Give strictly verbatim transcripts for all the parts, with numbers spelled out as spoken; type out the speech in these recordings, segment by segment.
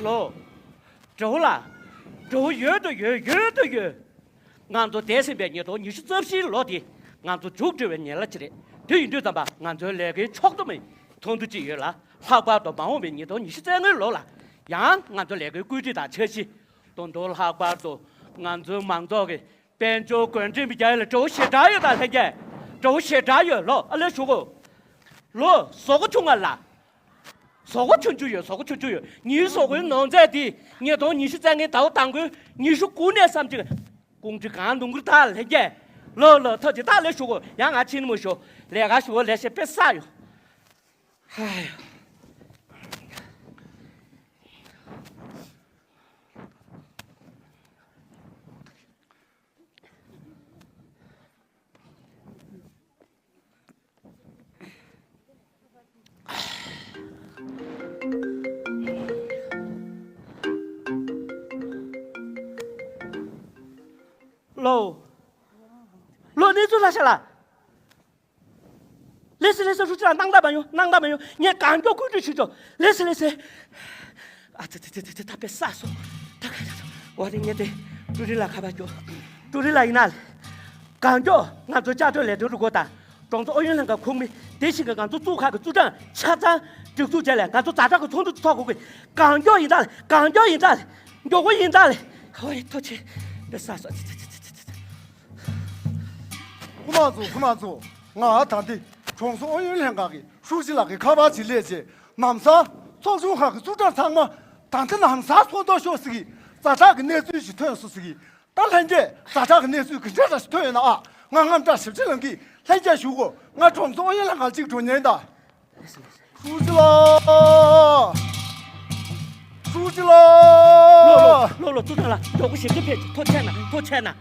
ལོ། དགྲ་བོ་ལ། དགྲ་བོ་ཡོད་དུ་ཡོད། ཡོད་དུ་ཡོད། ང་ཚོ་འདས་ཟིན་པའི་ཉིས་སྟོང་ཉི་ཤུ་རྩ་བཞིའི་ལོ་འདི་ང་ཚོ་མཇུག་སྒྲིལ་བའི་ཉིན་གླ་ཅིག་རེད། དེ་ཡིན་དུས་ཙམ་པ་ང་ཚོའི་ལས་ཀའི་ཕྱོགས་བསྡོམས་ཚོགས་འདུ་ཅིག་ཡོད་ལ། ལྷག་པར་དུ་མ་འོངས་པའི་ཉིས་སྟོང་ཉི་ཤུ་རྩ་ལྔའི་ལོ་ལ་ཡང་ང་ཚོ་ལས་ཀའི་བཀོད་སྒྲིག་དང་འཆར་གཞི། ད་དུང་ལྷག་པར་དུ་ང་ཚོའི་མང་ཚོགས་ཀྱི་དཔལ་འབྱོར་བཀོད་འདོམས་རྒྱག་ཡ་ལ་དགྲ་བོ་ཞེ་དྲག་ཡོད་ད། ལྷན་རྒྱས། དགྲ་བོ་ཞེ་དྲག་ཡོད། ལོ། ཨ་ལས་ཞུ་གོ། ལོ། བཟོ་གོ་ཆུང་ང་ལ། བཟོ་གོ་ཆུང་ཆུང་ཡོད། བཟོ་གོ་ཆུང་ཆུང་ཡོད། ངའི་བཟོ་གོའི་ནོར་རྫས་དེ་ཉིས་སྟོང་ཉི་ཤུ་རྩ་ལྔའི་ཟླ་བ་དང་པོའི་ཉི་ཤུ་དགུ་ནས་བསམ་གྱི། ཀུང་ཀྲི་གང་འདུག་གི་ད། ལྷན་རྒྱས། ལོ་ལོ། ཐུགས་རྗེ་ཆེ། ལས་ཞུ་གོ། ཡང་ང་ཕྱིན་མོ་ཞོ། ལས་ཀ་ཞུ་གོ། ལས་བྱེད་པེ་ས་ཡོད། ཧའི། ལོ། ལོ། གནས་ཚུལ་ལྷག་ཤག་ལ། ལེ་སི་ལེ་སི། ཧྲུའུ་ཅི་ལགས་སྣང་དག་མ་ཡོང་། སྣང་དག་མ་ཡོང་། ངས་གང་མགྱོགས་བཀོད་སྒྲིག་ཞུ་ཆོག་ལེ་སི་ལེ་སི། ཨ་ཙི་ཙི་ཙི་ཙི། ད་དཔེ་བསགས་སོང་། ད་ག་ཡ། འོ་དེ་ངས་དེ་ཀྲུའུ་རི་ལ་ཁ་པར་རྒྱོབ། ཀྲུའུ་རི་ལ་ཡིན་ན་ལེ། གང་མགྱོགས་ང་ཚོའི་བསྐྱར་གྲོས་ལས་དོན་རུ་སྐོར་དང་གྲོང་ཚོ་ཨུ་ཡོན་ལྷན་ཁང་ཁོངས་མི་དེ་བཞིན་གྱི་ང་ཚོ་བཙུགས་ཁག་གི་ཙུའུ་ཀྲང་ཆ་ཚང་སྒྲིག་འཛུགས་བྱས་ལས་ང་ཚོ་ཛ་དྲག་གི་ཚོགས་འདུ་ཚོགས་དགོས་ཀྱི། གང་མགྱོགས་ཡིན་ད་ལེ། གང་མགྱོགས་ཡིན་ད་ལེ། མགྱོགས་པོ་ཡིན་ད་ལེ། ཧོ་ཡི། ཐུགས་རྗེ་ཆེ། དཔེ་བསགས་སོང་། ཙི་ཙི། ཁོ་རང་ཚོ། ཁོ་རང་ཚོ། ང་ད་འདི་གྲོང་ཚོ་ཨུ་ཡོན་ལྷན་ཁང་གི་ཧྲུའུ་ཅི་ལགས་ཀྱི་ཁ་པར་ཅིག་སླེབས་རྗེས་ནམ་སང་ཚོགས་ཆུང་ཁག་གི་ཙུའུ་ཀྲང་ཚང་མ་ད་ལྟ་ནམ་སང་ཚོགས་འདུ་ཤོག་ཟེར་གི། ཛ་དྲག་གི་གནས་ཚུལ་ཞིག་ཐོན་སོང་ཟེར་གི། ད་ལྷན་རྒྱས། ཛ་དྲག་གི་གནས་ཚུལ་གི་འདྲ་འདྲ་ཞིག་ཐོན་ཡོད་ན་ཨ། ང་དངངས་སྐྲག་ཞེ་པོ་ཅིག་ལངས་གི། ལྷན་རྒྱས་ཞུ་གོ། ང་གྲོང་ཚོ་ཨུ་ཡོན་ལྷན་ཁང་གཅིག་འགྲོ་ཉན་ད། ཧྲུའུ་ཅི་ལགས། ཧྲུའུ་ཅི་ལགས། ལོ་ལོ་ལོ་ལོ། ཙུའུ་ཀྲང་ལགས། མགྱོགས་པོ་ཞིག་ཕེབས། ཐུགས་རྗེ་ཆེ་གནང་། ཐུགས་རྗེ་ཆེ་གནང་།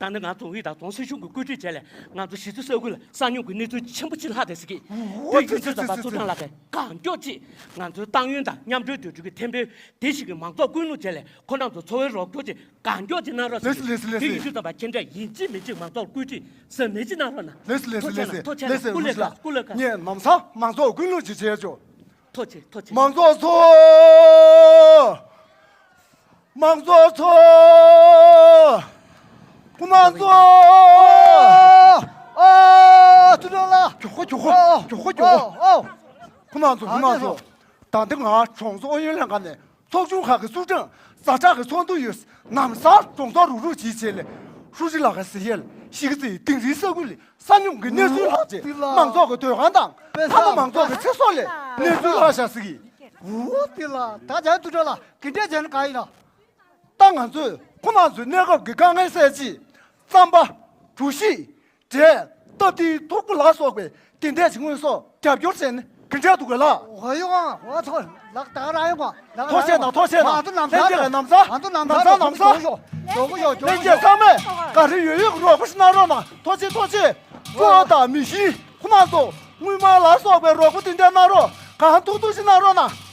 ད་ནི་ང་ཚོ་ཝི་དང་ཏོང་སྲིད་གཞུང་གི་བཀོད་སྒྲིག་བྱས་ལས་ང་ཚོ་གཞིས་རྩེ་ས་ཁུལ་ལ་ས་སྨྱུག་གི་གནས་ཚུལ་ཆེན་པོ་ཅིག་ལྷག་བསྡད་ཟེར་གི། འོ། དེ་ཡིན་དུས་ཙམ་པ་ཙུའུ་ཀྲང་ལགས་ཀྱིས་གང་མགྱོགས་ཅིག་ང་ཚོའི་ཏང་ཡོན་དང་མཉམ་འབྲེལ་དོན་འཁྲུག་གི་ཐེམ་པའི་དེ་ཞིག་གི་མང་ཚོགས་ཀུན་སློང་བྱས་ལས་ཁོ་རང་ཚོ་འཚོ་བའི་རོགས་སྐྱོར་ཅིག་གང་མགྱོགས་ཅིག་གནང་རོགས་ཟེར་གི། ལེགས་སེ། ལེགས་སེ། དེ་ཡིན་དུས་ཙམ་པ་ཁྱེད་འདྲ་ཡིན་གཅིག་མིན་གཅིག་མང་ཚོགས་བཀོད་སྒྲིག་ཟ་མེད་ཅིག་གནང་རོགས་གནང་། ལེགས་སེ། ལེགས་སེ། ཐུགས་རྗེ་ཆེ་གནང་། ཐུགས་རྗེ་ཆེ་གནང་། ལེགས་སེ། སྐུ་ལས་ཁག་སྐུ་ལས་ཁག་ངས་ནམ་སང་མང་ཚོགས་ཀུན་སློང་ཅིག་བྱས་ཆོག་ཐུགས་རྗེ་ཆེ། ཐུགས་རྗེ་ཆེ། མང་ཚོགས་ཚོ། མང་ཚོགས་ཚོ། ཁོ་རང་ཚོ། ཨ། ཨ། ཙུའུ་ཀྲང་ལགས། མགྱོགས་པོ་མགྱོགས་པོ། ཨ། མགྱོགས་པོ་མགྱོགས་པོ། ཨ། ཨ། ཁོ་རང་ཚོ། ཨ། ཁོ་རང་ཚོ། ད་ལྟ་ང་གྲོང་ཚོ་ཨུ་ཡོན་ལྷན་ཁང་ནས་ཚོགས་ཆུང་ཁག་གི་ཙུའུ་ཀྲང་ཛ་དྲག་གི་ཚོགས་འདུ་ཡོད། ནམ་སང་གྲོང་ཚོར་རུག་རུག་བྱེད་བྱས་ལས་ཧྲུའུ་ཅི་ལགས་ཀྱིས་ཟེར་ཡས་ལ་གཞིས་རྩེ་དིང་རིའི་ས་ཁུལ་ལ་ས་སྨྱུག་གི་གནས་ཚུལ་ལྷག་བྱས། འོ་དེ་ལ། མང་ཚོགས་ཀྱི་སྡོད་ཁང་དང་ཕ་མ་མང་ཚོགས་ཀྱི་ཚེ་སྲོག་ལ་གནས་ཚུལ་ལྷག་བཞག་ཟེར་གི། འོ་དེ་ལ། ད་ཅང་ཙུའུ་ཀྲང་ལགས། ག་འདྲས་བྱས་ན་ག་ཡིན་ན། ད་ང་ཚོས་ཁོ་རང་ཚོའི་གནས་སྐབས་ཀྱི་དཀའ་ངལ་སེལ་ཆེད་རྩམ་པ། གྲོ་ཞིབ། འབྲས། སྟབས་བདེའི་ཐོར་བུ་ལ་སོགས་པའི་དེ་འདྲས་ཀྱི་དངོས་ཟོག་རྒྱབ་སྐྱོར་བྱས་ན་ག་འདྲས་འདུག་ག་ལགས། འོ་ཡོང་། འོ་ཚོ་ལགས། ད་རང་ཡོང་ག་ལགས། ཐུགས་རྗེ་ཆེ་གནང་། ཐུགས་རྗེ་ཆེ་གནང་། ང་ཚོ་ནམ་ལྷན་རྒྱས་ཀྱིས་ནམ་སང་། ང་ཚོ་ནམ་སང་། ནམ་སང་། ནམ་སང་། ལྷན་རྒྱས་ཚང་མས་ག་རེ་ཡོད་ཡོད་རོགས་པ་ཞིག་གནང་རོགས་གནང་། ཐུགས་རྗེ་ཆེ། ཐུགས་རྗེ་ཆེ། ཅོ་དང་མེ་ཤིང་ཁོ་རང་ཚོ་དངུལ་སྨར་ལ་སོགས་པའི་རོགས་པ་དེ་འདྲས་གནང་རོགས། གང་ཐུབ་ཐུབ་ཞིག་གནང་རོགས་གནང་།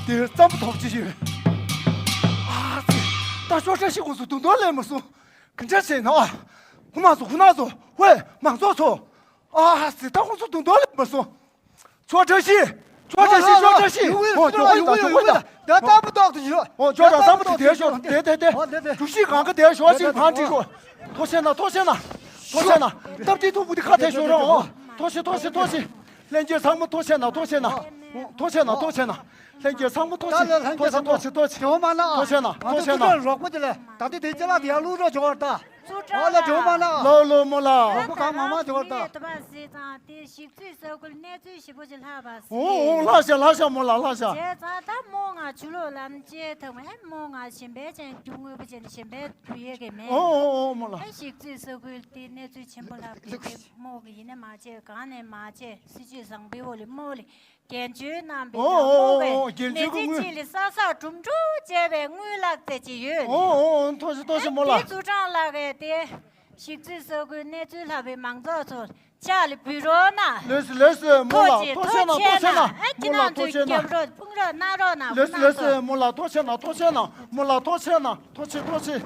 དེར་རྩམ་པ་ཐོག་ཅིག་ཡོད། ཨ་ཙི། ད་ཤོག་བཀྲ་ཤིས་ཁོང་ཚོ་དུང་དུང་སླེབས་མ་སོང་། ག་འདྲ་བྱས་ན་ཨ། ཁོ་རང་ཚོ། ཁོ་རང་ཚོ། ཝེ། མང་ཚོགས་ཚོ། ཨ་ཙི། ད་ཁོང་ཚོ་དུང་དུང་སླེབས་མ་སོང་། ཤོག་བཀྲ་ཤིས། ཤོག་བཀྲ་ཤིས། ཤོག་བཀྲ་ཤིས། ཨོ། ཇོ་ཁོ་ཡིན་ད། ཇོ་ཁོ་ཡིན་ད། ད་རྩམ་པ་ཐོག་ཏུ་ཡོད། ཨོ། ཇོ་ད་རྩམ་པ་དེ་དེར་ཤོག་དེ་དེ་དེ། ཨོ་དེ་དེ། གྲོ་ཞིབ་གང་ག་དེར་ཤོག་ཅིག་གང་དྲིས་ཤོག་ཐུགས་རྗེ་ཆེ་གནང་། ཐུགས་རྗེ་ཆེ་གནང་། ཐུགས་རྗེ་ཆེ་གནང་། སྟབས་བདེའི་ཐོར་བུ་དེ་ཁ་ཐད་ཤོག་རོགས། ཨོ། ཐུགས་རྗེ་ཆེ། ཐུགས་རྗེ་ཆེ། ཐུགས་རྗེ་ཆེ། ལྷན་རྒྱས་ཚང་མ་ཐུགས་རྗེ་ཆེ་གནང་། ཐུགས་རྗེ་ཆེ་གནང་། ཐུགས་རྗེ་ཆེ་གནང་། ཐུགས་རྗེ་ཆེ་གནང་། ལྷན་རྒྱས་ཚང་མ་ཐུགས་རྗེ་ཆེ། ད་ལྷན་རྒྱས་ཚང་མ། ཐུགས་རྗེ་ཆེ། ཐུགས་རྗེ་ཆེ། ཇོ་མ་ན། ཐུགས་རྗེ་ཆེ་གནང་། ང་ཚོ་ཐུགས་རྗེ་ཆེ་གནང་། ཙུའུ་ཀྲང་རོགས་པ་དེ་ལས་ད་ལྟ་དེ་ཅ་ལག་དེ་ཡར་བླུག་རོགས་ཇོ་བར་ད། ཙུའུ་ཀྲང་། ཨོ་ལ། ཇོ་མ་ན། ལོ་ལོ་མོ་ལ། རོགས་པ་གང་མང་མང་ཇོ་བར་ད། ད་ང་ཚོ་ནས་དུ་བ་ཟེར་ཙང་དེ་གཞིས་རྩེ་ས་ཁུལ་གནས་ཚུལ་ཞིབ་པོ་ཅིག་ལྷག་པ་ཟེར། ཨོ་ཨོ། ལྷག་ཤག་ལྷག་ཤག་མོ་ལ། ལྷག་ཤག་བྱས་ཙང་ད་མོ་ང་ཆུ་ལོག་ལམ་བཅད་ཐུབ། ཨེ་མོ་ང་ཞིམ་པའི་ཅན་རྒྱུ་དངོས་པོ་ཅན་ཞིམ་པའི་དུ་ཡོད་གི་མེད། ཨོ་ཨོ་ཨོ་མོ་ལ། ཨེ་གཞིས་རྩེ་ས་ཁུལ་དེ་གནས་ཚུལ་ཆེན་པོ་ལྷག་པའི་དེ་མོ་གི་ཡིན་ན་མ་བྱས། གང་ནས་མ་བྱས། སྲིད་ཇུས་བཟང་པོའི་འོག་ལ་མོ་ལ་རྒྱན་ཆུའི་རྣམ་པའི། ཨོ་ད་ཨོ་མོ་ཨོ་ཨོ། གི་རྒྱན་མི་ཆུ་གི་ཚེ་དངུལ། ཕྱི་ལ་ས་ས་གྲུམ་གྲུམ་བྱས་པའི་དངུལ་ལག་རྩལ་ཅིག་ཡོད། ཨོ་ཨོ་ཨོ། ཐུགས་རྗེ་ཆེ། ཐུགས་རྗེ་ཆེ་མོ་ལ། ཨེ་དེ་ཙུའུ་ཀྲང་ལགས་ཀྱིས་དེ་གཞིས་རྩེ་ས་ཁུལ་གནས་ཚུལ་ལྷག་པའི་མང་ཚོགས་ཚོ་ཕྱག་ལ་འབུལ་རོགས་གནང་། ལེགས་སོ་ལེགས་སོ་མོ་ལ། ཐུགས་རྗེ་ཆེ། ཐུགས་རྗེ་ཆེ་གནང་། ཐུགས་རྗེ་ཆེ་གནང་། ཨེ་ཁྱེད་རང་ཚོས་རྒྱབ་རོགས་དཔུང་རོགས་གནང་རོགས་གནང་། ལེགས་སོ་ལེགས་སོ་མོ་ལ། ཐུགས་རྗེ་ཆེ་གནང་། ཐུགས་རྗེ་ཆེ་གནང་། མོ་ལ་ཐུགས་རྗེ་ཆེ་གནང་། ཐུགས་རྗེ་ཆེ། ཐུགས་རྗེ་ཆེ།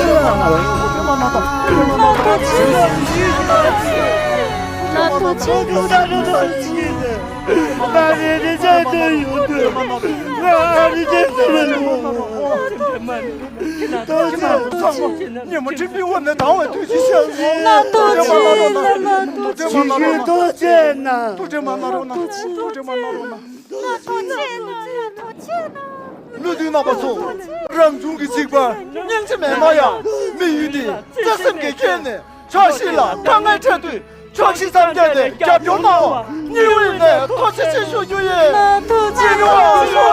ཐུགས་རྗེ་ཆེ། ང་རེ་རེ་བྱས་ཏེ་ཡོང་དུས་ང་རེ་རེ་བྱས་ཏེ་ཡོང་དུས། ཐུགས་རྗེ་ཆེ། ཉིན་མོ་ཁྲིམས་ཀྱི་འོག་ནས་ལྡང་བའི་དུས་ཀྱི་ཞལ་གཟིགས། ཐུགས་རྗེ་ཆེ། ཐུགས་རྗེ་ཆེ། ཐུགས་རྗེ་ཆེ། ཐུགས་རྗེ་མ་གནང་རོགས་གནང་། ཐུགས་རྗེ་མ་གནང་རོགས་གནང་། ཐུགས་རྗེ་མ་གནང་རོགས་གནང་། ཐུགས་རྗེ་ཆེ། ཐུགས་རྗེ་ཆེ། ལུས་ལྡན་རྣམ་པ་ཚོ། རང་བྱུང་གི་འཇིགས་པ་སྙིང་རྗེ་མེད་ན་ཡང་། མི་ཡུལ་འདི་བརྩེ་སེམས་ཀྱིས་ཁྱེར་ནས། ཕྱོགས་བཞི་ལ་དཀའ་ངལ་འཕྲད་དུས། ཕྱོགས་བཞི་མཚམས་བརྒྱད་ནས་རྒྱབ་སྐྱོར་གནང་བར་སྙིང་དབུས་ནས་ཐུགས་རྗེ་ཆེ་ཞུ་རྒྱུ་ཡིན། ཐུགས་རྗེ་ཆེ།